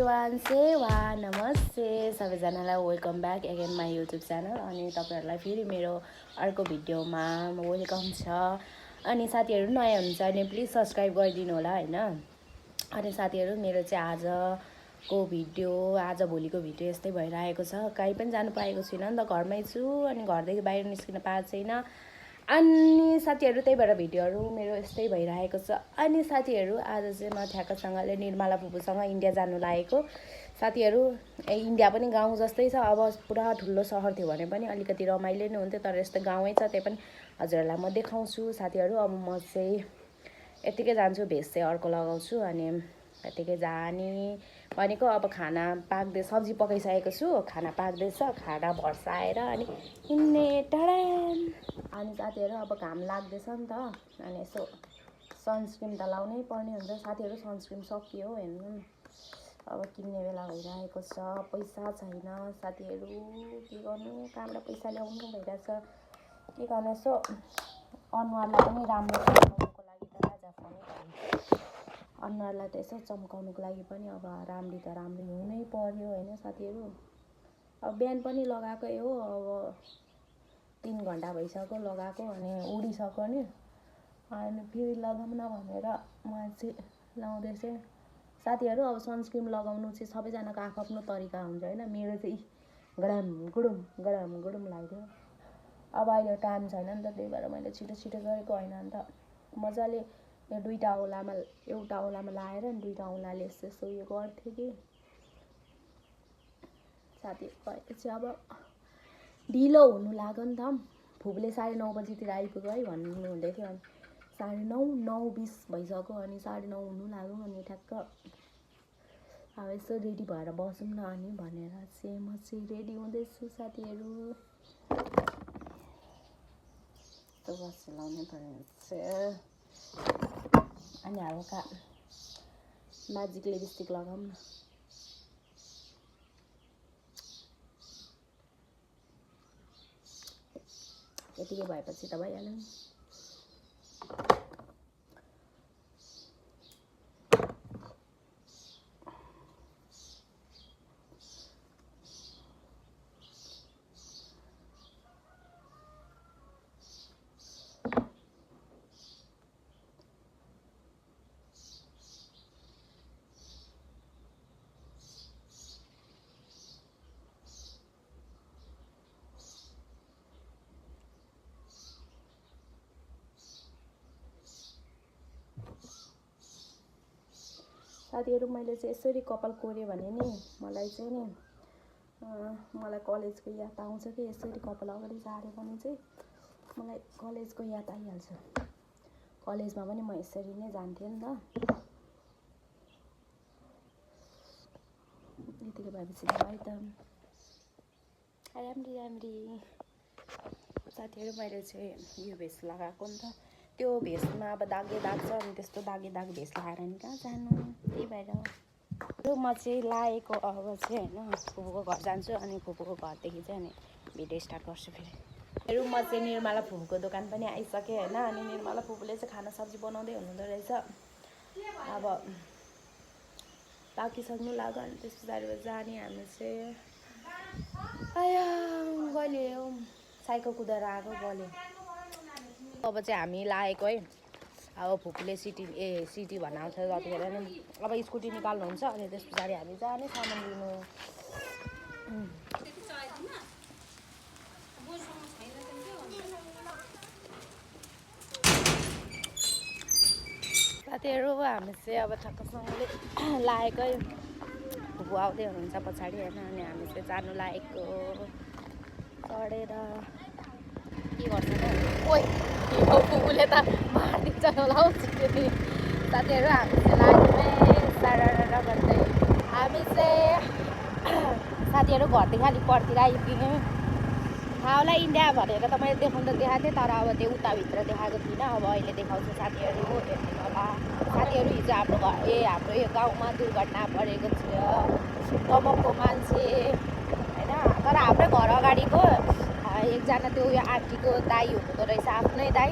Everyone सेवा नमस्ते सबैजनालाई welcome back again my YouTube channel. अनि तपाईँहरूलाई फेरि मेरो अर्को भिडियोमा वेलकम छ। अनि साथीहरू नयाँ हुनुहुन्छ भने प्लिज सब्सक्राइब गरिदिनु होला हैन। अनि साथीहरू मेरो चाहिँ आजको भिडियो भोलिको भिडियो यस्तै भइरहेको छ। कहीँ पनि जानु पाएको छुइनँ नि त, घरमै छु अनि घरदेखि बाहिर निस्किन पाएको छैन। अनि साथीहरू त्यही भएर भिडियोहरू मेरो यस्तै भइरहेको छ। अनि साथीहरू आज चाहिँ म ठ्याक्कसँगले निर्मला फुपूसँग इन्डिया जानु लागेको। साथीहरू इन्डिया पनि गाउँ जस्तै छ। अब पुरा ठुलो सहर थियो भने पनि अलिकति रमाइलो नै हुन्थ्यो, तर यस्तो गाउँै छ। त्यही पनि हजुरहरूलाई म देखाउँछु साथीहरू। अब म चाहिँ यतिकै जान्छु, भेस्ट चाहिँ अर्को लगाउँछु अनि यतिकै जाने भनेको। अब खाना पाक्दै, सब्जी पकाइसकेको छु, खाना पाक्दैछ, खाना भर्साएर अनि हिँड्ने टडान। अनि साथीहरू अब घाम लाग्दैछ नि त, अनि यसो सनस्क्रिन त लाउनै पर्ने हुन्छ साथीहरू। सनस्क्रिन सकियो हेर्नु, अब किन्ने बेला भइरहेको छ। पैसा छैन साथीहरू, के गर्नु, कहाँबाट पैसा ल्याउनु भइरहेछ, के गर्नु। यसो अनुहारलाई पनि राम्रो चम्काउनुको लागि त अनुहारलाई त यसो चम्काउनुको लागि पनि अब राम्री त राम्री हुनै पर्यो होइन साथीहरू। अब बिहान पनि लगाएकै हो, अब 3 घन्टा भइसक्यो लगाएको, अनि उडिसक्यो नि। अनि फेरि लगाउँ न भनेर म चाहिँ लाउँदैछ साथीहरू। अब सनस्क्रिन लगाउनु चाहिँ सबैजनाको आफ्नो तरिका हुन्छ होइन। मेरो चाहिँ गडम गुडुम लाग्यो। अब अहिले टाइम छैन नि त, त्यही भएर मैले छिटो गरेको होइन। अन्त मजाले यो एउटा औँलामा लाएर नि 2टा औँलाले यस्तो उयो गर्थेँ कि साथीहरू। भएपछि अब ढिलो हुनु लाग्यो नि त। फुपूले 9:30 बजीतिर आइपुग्यो है भन्नु हुँदै थियो। अनि 9:30 9:20 भइसक्यो, अनि 9:30 हुनु लाग्यो। अनि ठ्याक्क अब यसो रेडी भएर बसौँ न अनि भनेर चाहिँ म चाहिँ रेडी हुँदैछु साथीहरू। यस्तो बस लाउनै पर्ने। अनि हल्का म्याजिक लिपस्टिक लगाऊँ न। यतिकै भएपछि त भइहाल्यो नि। साथीहरू मैले चाहिँ यसरी कपाल कोरेँ भने नि मलाई चाहिँ नि मलाई कलेजको याद आउँछ कि यसरी कपाल अगाडि झाऱ्यो भने चाहिँ मलाई कलेजको याद आइहाल्छ। कलेजमा पनि म यसरी नै जान्थेँ नि त। यतिकै भएपछि भाइ त राम्री साथीहरू। मैले चाहिँ यो भेस्ट लगाएको नि त, त्यो भेस्टमा अब दागे दाग छ, अनि त्यस्तो दागे दाग भेस्ट लगाएर नि कहाँ जानु। त्यही भएर म चाहिँ लागेको अब चाहिँ होइन फुपूको घर जान्छु। अनि फुपूको घरदेखि चाहिँ अनि भिडियो स्टार्ट गर्छु फेरि। म चाहिँ निर्मला फुपूको दोकान पनि आइसकेँ होइन। अनि निर्मला फुपूले चाहिँ खाना सब्जी बनाउँदै हुनुहुँदो रहेछ। अब पाकिसक्नु लाग्यो, अनि त्यस पछाडि जाने हामी चाहिँ। गले साइकल कुदाएर आएको गले। अब चाहिँ हामी लागेको है। अब फुपूले सिटी भनाउँछ जतिखेर नि अब स्कुटी निकाल्नुहुन्छ। अनि त्यस पछाडि हामी जाने सामान लिनु। साथीहरू हामी चाहिँ अब ठक्कसँगले लागेकै, फुपू आउँदै हुनुहुन्छ पछाडि होइन। अनि हामी चाहिँ जानु लागेको चढेर के गर्छ त। ओइ फुपूले त मारिदिन्छ होला हौ छिटो। साथीहरू हामी चाहिँ लाग्यौँ सारा गर्दै। हामी चाहिँ साथीहरू घरदेखि अलिक परतिर आइपुग्यौँ। थाहा होला इन्डिया भनेर त मैले देखाउनु त देखाएको थिएँ, तर अब त्यो उताभित्र देखाएको थिइनँ। अब अहिले देखाउँछु साथीहरू, हेर्नु होला। साथीहरू हिजो हाम्रो यो गाउँमा दुर्घटना परेको थियो। दमकको मान्छे होइन, तर हाम्रै घर अगाडिको एकजना त्यो उयो आन्टीको दाइ हुनुहुँदो रहेछ, आफ्नै दाइ।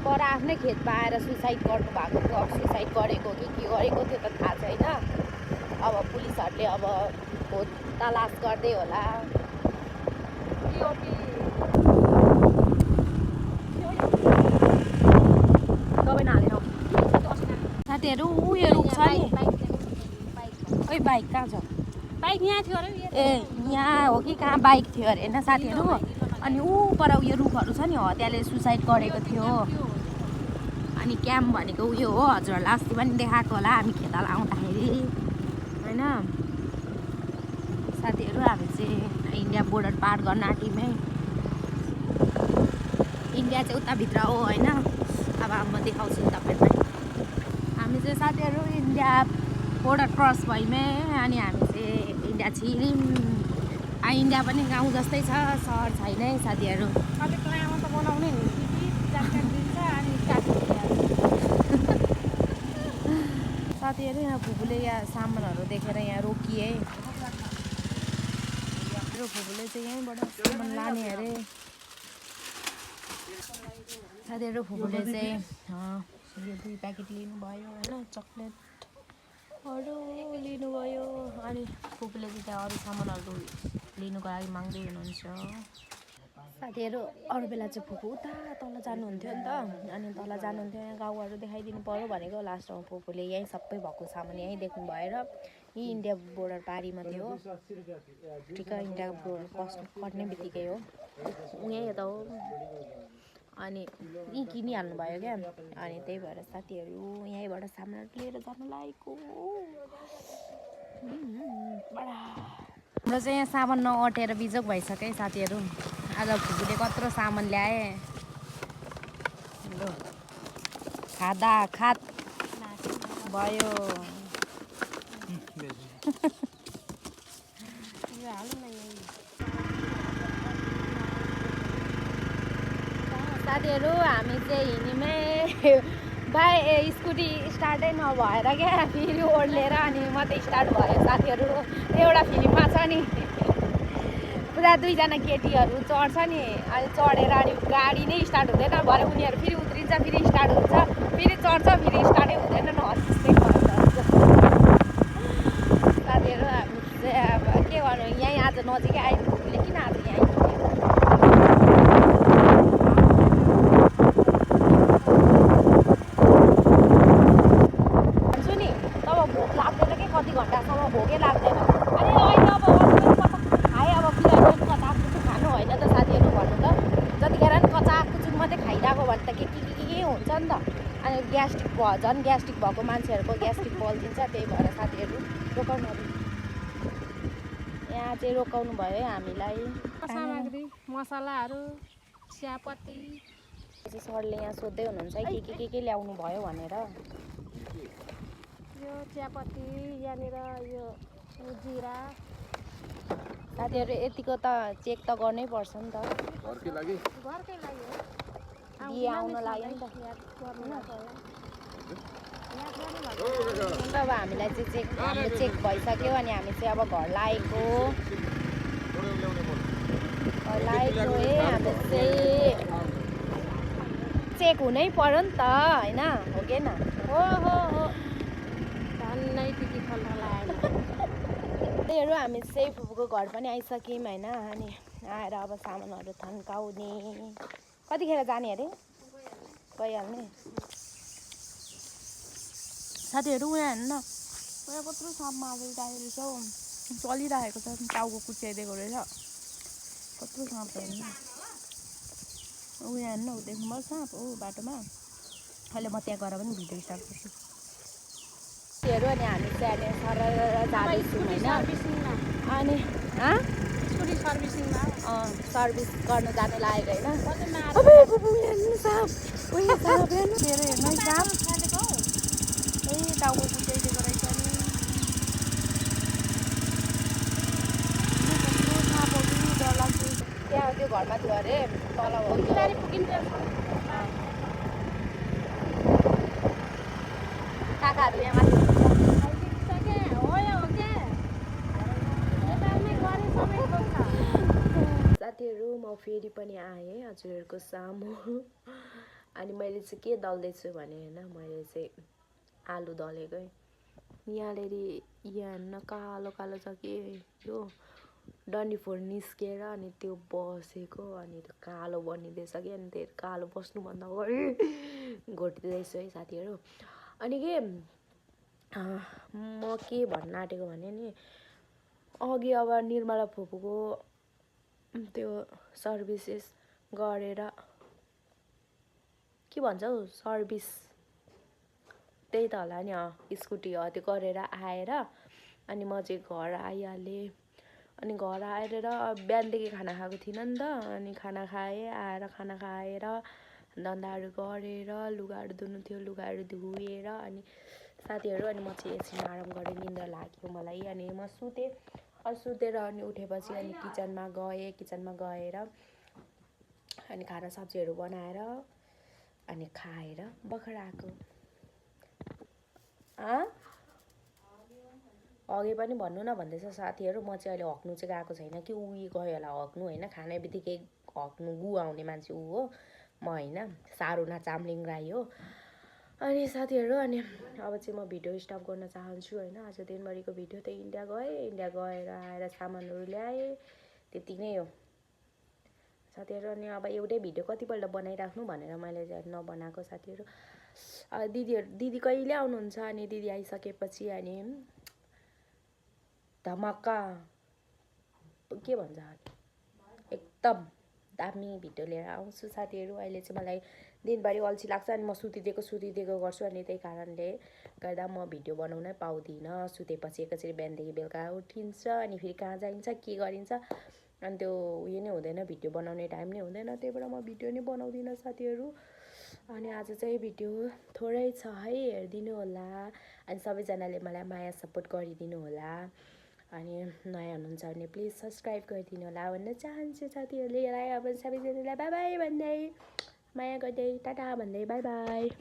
पर आफ्नै खेतमा आएर सुसाइड गर्नुभएको थियो। अब सुसाइड गरेको कि के गरेको त्यो त थाहा छैन। अब पुलिसहरूले अब खोज तलास गर्दै होला। दबाई नहालेर साथीहरू उयो रुख्छ नि। ओइ बाइक कहाँ छ? बाइक यहाँ थियो अरे ए यहाँ हो कि कहाँ बाइक थियो अरे होइन साथीहरू। अनि ऊ पर उयो रुखहरू छ नि हत्याले सुसाइड गरेको थियो। अनि क्याम्प भनेको उयो हो हजुरहरूलाई अस्ति पनि देखाएको होला हामी खेताला आउँदाखेरि होइन साथीहरू। हामी चाहिँ इन्डिया बोर्डर पार गर्न आँट्यौँ। इन्डिया चाहिँ उताभित्र हो होइन। अब म देखाउँछु नि तपाईँलाई। हामी चाहिँ साथीहरू इन्डिया बोर्डर क्रस भयौँ अनि हामी चाहिँ इन्डिया छिर्यौँ। इन्डिया पनि गाउँ जस्तै छ, सहर छैन है साथीहरू। बनाउने साथीहरू यहाँ फुपूले यहाँ सामानहरू देखेर यहाँ रोकिए। मेरो फुपूले चाहिँ यहीँबाट सामान लाने अरे साथीहरू। फुपूले चाहिँ यो 2 प्याकेट लिनुभयो होइन, चक्लेटहरू लिनुभयो। अनि फुपूले चाहिँ त्यहाँ अरू सामानहरू लिनुको लागि माग्दै हुनुहुन्छ साथीहरू। अरू बेला चाहिँ फुपू उता तल जानुहुन्थ्यो नि त। अनि तल जानुहुन्थ्यो, यहाँ गाउँहरू देखाइदिनु पऱ्यो भनेको। लास्टमा फुपूले यहीँ सबै भएको सामान यहीँ देख्नु भएर यहीँ इन्डिया बोर्डर पारीमा थियो। ठिक्क इन्डिया बोर्डर कट्ने बित्तिकै हो, यहीँ यता हो। अनि यहीँ किनिहाल्नु भयो क्या। अनि त्यही भएर साथीहरू यहीँबाट सामानहरू लिएर जानु लागेको। हाम्रो चाहिँ यहाँ सामान नअटेर बिजोग भइसक्यो साथीहरू। आज फुपूले कत्रो सामान ल्याए। खादा खात भयो। साथीहरू हामी चाहिँ हिँड्यौँ स्कुटी स्टार्टै नभएर क्या, फेरि ओर्लेर अनि मात्रै स्टार्ट भयो साथीहरू। एउटा फिल्ममा छ नि पुरा 2 जना केटीहरू चढ्छ नि, अनि चढेर अनि गाडी नै स्टार्ट हुँदैन। भरे उनीहरू फेरि उत्रिन्छ, फेरि स्टार्ट हुन्छ, फेरि चढ्छ, फेरि स्टार्टै हुँदैन न त्यस्तै गर्छ साथीहरू। हामी चाहिँ अब के गर्नु, यहीँ आज नजिकै आइपुग्यो। किन आज यहीँ कति घन्टासम्म भोकै लाग्दैन। अनि अहिले अब खाएँ अब बिहान कचाकुचुक खानु होइन त साथीहरू भन्नु त। जतिखेर पनि कचाकुचुक मात्रै खाइरहेको भने त के हुन्छ नि त। अनि ग्यास्ट्रिक झन् ग्यास्ट्रिक भएको मान्छेहरूको ग्यास्ट्रिक बल्झिन्छ। त्यही भएर साथीहरू रोकाउनु यहाँ चाहिँ रोकाउनु भयो है हामीलाई। सामग्री मसलाहरू चियापत्ती सरले यहाँ सोध्दै हुनुहुन्छ है के ल्याउनु भयो भनेर। यो चियापत्ती यहाँनिर यो जिरा साथीहरू यतिको त चेक त गर्नै पर्छ नि त। घरकै लागि बिहे आउन लाग्यो नि त। अब हामीलाई चाहिँ हाम्रो चेक भइसक्यो। अनि हामी चाहिँ अब घर लागेको है। हामी चाहिँ चेक हुनै पर्यो नि त होइन, हो कि न? हो धन्नै टिकी खोल्न लाग्यो। त्यहीहरू हामी चाहिँ फुपूको घर पनि आइसक्यौँ होइन। अनि आएर अब सामानहरू थन्काउने। कतिखेर जाने अरे? गइहाल्ने साथीहरू। उहाँ हेर्नु न, उहाँ कत्रो साँप मारिरहेको रहेछ हौ, चलिरहेको छ। टाउको कुच्याइदिएको रहेछ, कत्रो साँप हेर्नु न। उहाँ हेर्नु न, देख्नुभयो साँप हो बाटोमा। अहिले म त्यहाँ गएर पनि भिडियो स्टार्ट गर्छु साथीहरू। अनि हामी चाहिँ सर जाँदैछौँ होइन। अनि स्कुटी सर्भिसिङमा सर्भिस गर्नु जानु लागेको होइन। टाउको कुच्याइदिएको रहेछ नि। डर लाग्छ। त्यहाँ त्यो घरमा थियो अरे तल हो काकाहरू यहाँ माथि। साथीहरू म फेरि पनि आएँ हजुरहरूको सामु। अनि मैले चाहिँ के दल्दैछु भने होइन, मैले चाहिँ आलु दलेको है। यहाँनिर यहाँ हेर्न कालो कालो छ कि यो डन्डीफोर निस्केर अनि त्यो बसेको अनि त्यो कालो बनिँदैछ कि अनि त्यो कालो बस्नुभन्दा अगाडि घोटिँदैछु है साथीहरू। अनि के म के भन्न आँटेको भने नि अघि अब निर्मला फुपूको त्यो सर्भिसेस गरेर के भन्छ हौ सर्भिस त्यही त होला नि स्कुटी त्यो गरेर आएर अनि म चाहिँ घर आइहालेँ। अनि घर आएर बिहानदेखि खाना खाएको थिइनँ नि त। अनि खाना खाएँ, आएर खाना खाएर धन्दाहरू गरेर लुगाहरू धुनु थियो लुगाहरू धोएर अनि साथीहरू अनि म चाहिँ एकछिन आराम गरेँ, निन्द्रा लाग्यो मलाई। अनि म सुतेँ। सुतेर अनि उठेपछि अनि किचनमा गएर अनि खाना सब्जीहरू बनाएर अनि खाएर भर्खर आएको। अघि पनि भन्नु न भन्दैछ साथीहरू। म चाहिँ अहिले हक्नु चाहिँ गएको छैन कि ऊ गयो होला हक्नु होइन, खाने बित्तिकै हक्नु गु आउने मान्छे ऊ हो, म होइन। सारुना चामलिङ राई हो। अनि साथीहरू अनि अब चाहिँ म भिडियो स्टप गर्न चाहन्छु होइन। आज दिनभरिको भिडियो त इन्डिया गएर आएर सामानहरू ल्याएँ, त्यति नै हो साथीहरू। अनि अब एउटै भिडियो कतिपल्ट बनाइराख्नु भनेर मैले चाहिँ नबनाएको साथीहरू। दिदी कहिले आउनुहुन्छ? अनि दिदी आइसकेपछि अनि धमाका के भन्छ एकदम दामी भिडियो लिएर आउँछु साथीहरू। अहिले चाहिँ मलाई दिनभरि अल्छी लाग्छ अनि म सुतिदिएको गर्छु। अनि त्यही कारणले गर्दा म भिडियो बनाउनै पाउँदिनँ। सुतेपछि एकैचोटि बिहानदेखि बेलुका उठिन्छ अनि फेरि कहाँ जाइन्छ के गरिन्छ अनि त्यो उयो नै हुँदैन, भिडियो बनाउने टाइम नै हुँदैन। त्यही भएर म भिडियो नै बनाउँदिनँ साथीहरू। अनि आज चाहिँ भिडियो थोरै छ है, हेरिदिनु होला। अनि सबैजनाले मलाई माया सपोर्ट गरिदिनु होला। अनि नयाँ हुनुहुन्छ भने प्लिज सब्सक्राइब गरिदिनु होला भन्न चाहन्छु साथीहरूले। अब सबैजनालाई बाई बाई भन्दै माया गर्दै टाटा भन्दै बाई बाई।